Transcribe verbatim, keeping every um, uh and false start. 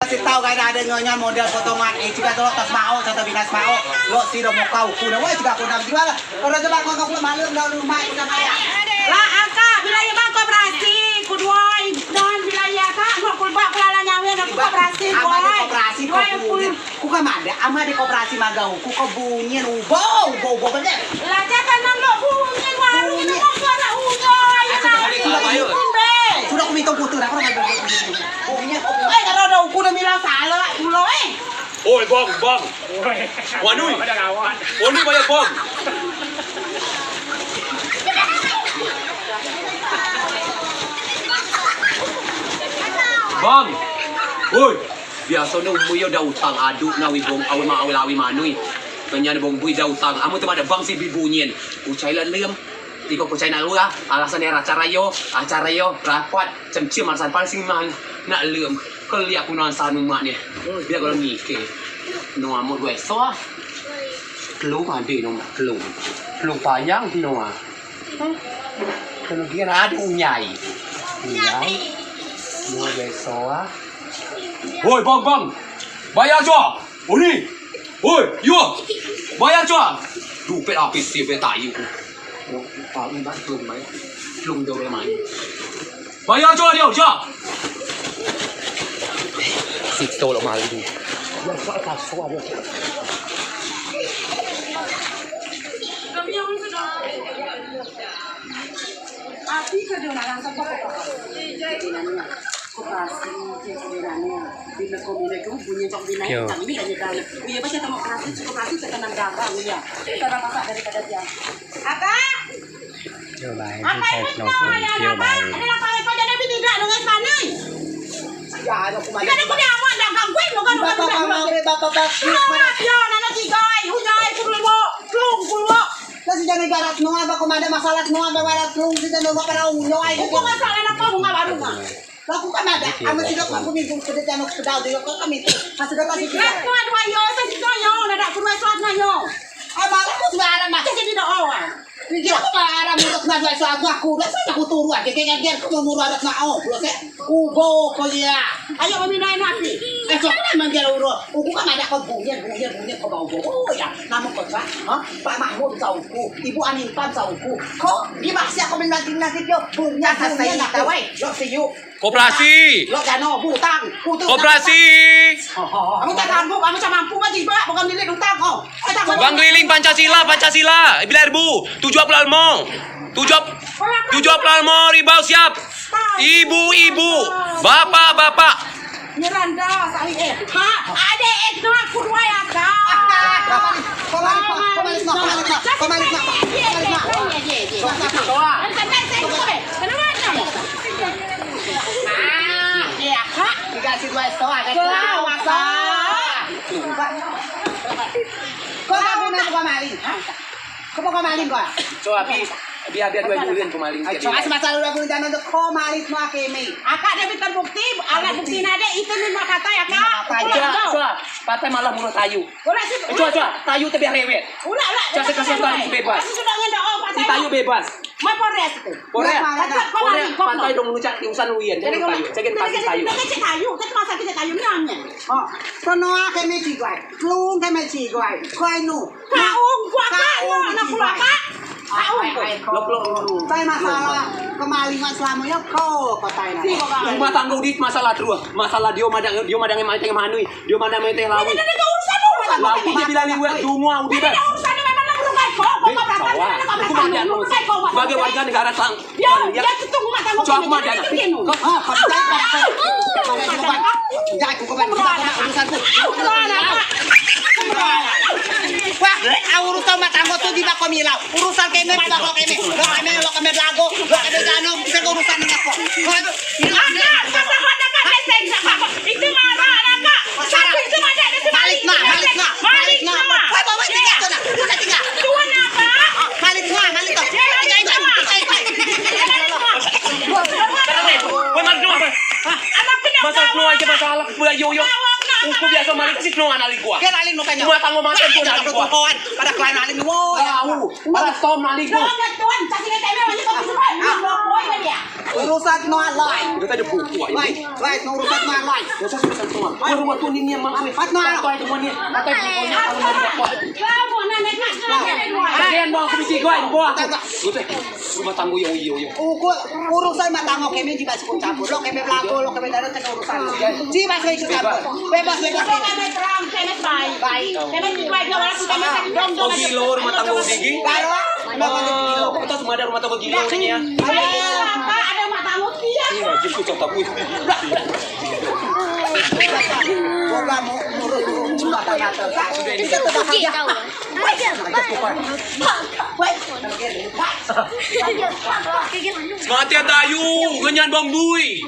Si tau kan ade ngenyan model potongan, eh, cigai tu lok tas mao, satu binas mao. Lok si do mukau ku dah, weh, cigai ku dah, cigai lah. Kalau coba kau, kau malem dah rumah, ku dah kaya. Lah, akak, bilai bang koperasi, ku duai, dan bilai akak, mau ku bak kelala nyawa, nak koperasi, amal de duai. Koperasi, duai, kau ku duai. Ku kan madeak, amen ade koperasi magea uku, ko bunyin ubo, ubo, ubo, bener. Lah, jangan nambah bunyin, warung ini mau suara ubo, ya, sudah, sudah, sudah, sudah, ku minta putus, aku nak bunyin, ubo. Eh, kalau ada uku udah bilang salah, ulo, eh. Oi, bang, bang. Wanui. Wanui bayar, bang. Bang. Oi. Biaso ne umui yo da utang adu ne awei bong, awei ma, awei lawei manui. Ngenyan bong bui da utang. Amen tu madeak bang si bi bunyin. Ucai lah lem. Iko ucai nak lua. Alasan ne acara yo, acara yo rapat. Cem cem alasan paling sing man nak lem. Keliak ku nan sanu mak ne. Biar kalau ngike. No amot gue so. Kelu made no mak kelu. Kelu payang no. Kelu dia adu unyai. Unyai. No gue so. Woi, bang, bang. Bayar coa. Uni. Woi, yo. Bayar coa. Dupet apis si be tayu. Yo, paling bak belum bayar. Belum dia boleh main. Bayar coa dia, coa. Sito lok maling. Yo, coa kasua dia. Ati kerjo nak rasa kau apa? Koperasi, dia sebenarnya. Bila kau bila kau bunyi cok bila yang ini kan dia. Iya, baca temu koperasi, koperasi tekanan dagang, iya. Kita dapat daripada dia. Apa? Dia baik, apa dia itu? Dia baik. Ada apa yang kau jadi tidak dengan sana? Ya, ada aku. Tidak ada aku dia awak dagang gue, bukan bukan bukan. Bapak, bapak, bapak. Yo, nana tiga, hujan, kudu lo, kelung, kudu lo. Lah si jano garat noa, ba ko madeak masalah noa, ba garat lung, si jano ba parau noa, ai. Uku masalah anak kamu nggak baru mah. Lah ku kan madeak, amen si dok aku minggu pedit jano pedau deh, kok kami itu. Masih dok kasih kita. Lah, tuan, tuan, yo, saya si tuan, yo, nadeak ku dua suat na, yo. Ah, malah ku sembarang, nah. Jadi doa. Iya, aku marah, menurut na dua suat aku, udah sana aku turun aja, kayak kayak aku mau murah adat mau, belum sih. Ubo ko ya. Ayo, mami naik napi. Eh, coba manggil urut. Uku kan ada kau bunyi, bunyi, bunyi kau bau bau. Oh ya, nama kau cak? Hah? Pak Mahmud kau uku. Ibu Anita kau uku. Kau di masih aku menanti nanti dia bunyi bunyi nanti. Lo siu. Koperasi. Lo jano butang. Koperasi. Kamu tak sanggup, kamu tak mampu kan tiba bukan milik utang kau. Bang keliling Pancasila, Pancasila. Bilar bu. Tujuh puluh lima. Tujuh, tujuh puluh lima ribau siap. Ibu-ibu, bapak-bapak. Miranda, sawi eh. Ha, ade eh no aku dua ya ka. Kau tak guna bukan maling. Kau bukan maling kau. Coa, biar, biar dua bulan pemaling. Coa, semasa dua bulan jano tu kau maling semua keme. Akak ade terbukti, alat bukti nade itu ni mak patai akak. Coa, coa, patai malah muruh tayu. Coa, coa, tayu tu biar rewet. Coa, sekasih tayu bebas. Tayu bebas. Mai Polres tu. Polres. Polres, patai dong ngucak urusan uyen. Jadi tayu, jadi kasih tayu. Kita cek tayu, kita masak kita tayu ni hanya. Oh, sono keme cigai, kelung keme cigai, kau inu. Kaung, kuat kaung, nak kuat kak. Kaung. Lok, lok, lok. Saya masalah kemalingan selama ya kau patai na. Rumah tangga di masalah terus. Masalah dio madang, dio madang mai tengah manui, dio madang mai tengah lawi. Lawi dia bilang liwat semua udah dah. Urusan memang nak berubah kau, kau berubah kau. Sebagai warga negara sang Urusan keme, urusan keme, lo keme, lo keme belago, lo keme jano, bisa urusan dengan apa? Malik na, malik na, malik na. Woi, bawa tiga tu na. Tiga, tiga. Tuan apa? Malik na, malik tu. Tiga, tiga, tiga, tiga. Woi, malik na. Masalah keluarga, masalah keluarga, yo, yo. Uku biaso malik si no analik gua. Ke malik no kan. Gua tanggung mati pun analik gua. Kawan, pada kelain malik no. Tahu. Pada tom malik gua. Jangan tuan, kasih ke kami malik kau semua. Nah, boy dia. Urusan no alai. Kita ada buku aja. Lai, lai, no urusan no alai. Dosa sudah sentuhan. Gua rumah tuh ni yang makan. Pat no alai. Tuh itu ni. Kata bukunya kalau mau didapat. Bagian bawah aku bisi gua, gua. Rumah tanggo yo yo yo. Uku urusan rumah tanggo keme jibeak si ikut campur. Lok keme belago, lok keme darat kena urusan. Jibeak si ikut campur. Bebas, bebas. Keme terang, keme baik. Baik. Keme baik, walaupun keme dong, dong. Oh, gilo rumah tanggo gigi. Baru, rumah tanggo gigi. Oh, kita semua ada rumah tanggo gigi ini ya. Ayo. Apa ada rumah tanggo dia? Iya, justru contoh gue. Gua mau ngurus jembatan atas. Bisa tetap aja. Mati atayu, ngenyan bang bui.